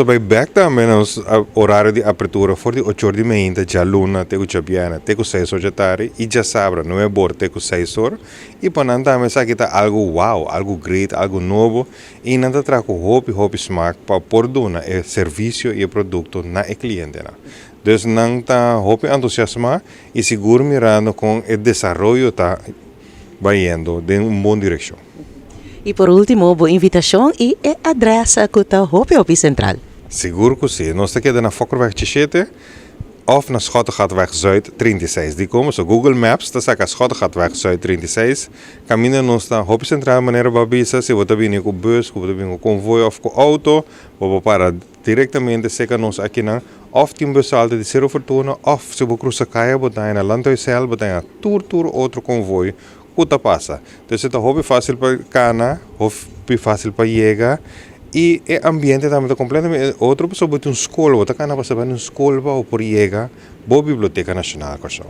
Bai bèk tambe nos orario di apertura for di 8 or di mainta djaluna te ku djabièrnè te ku 6 or di atardi i djasabra 9 or te ku 6 or. I pa nan tambe esaki ta algu wow, algu great, algu nobo i nan ta traha ku hopi hopi smak pa por duna e servisio i e produkto na e klientenan. Dus nan ta hopi entusiasmá i sigur mirando kon e desaroyo ta bayendo den un bon direkshon. I por último, bo invitashon i e adrès ku ta hopi hopi sentral. Sigur ku si. Nos ta keda na Fokkerweg 17 òf na Schottegatweg Zuid 36. Di kon? So Google Maps ta saka Schottegatweg Zuid 36. Kaminda nos ta hopi sentral, manera bo a bisa, si bo ta bini ku bus, ku bo ta bini ku konvoi òf ku outo, bo para direktamente serka nos akinan, òf tin bus halte di Sero Fortuna, òf si bo krusa kaya, bo ta na Landhuisel, bo ta tur otro konvoi ku ta pasa. Anto, ta hopi fásil pa kana, hopi fásil pa yega i e ambiente tambe ta kompletamente otro. Pasobra bo tin un skol, bo ta kana pasa un skol pa por yega bo Biblioteka Nashonal Kòrsou.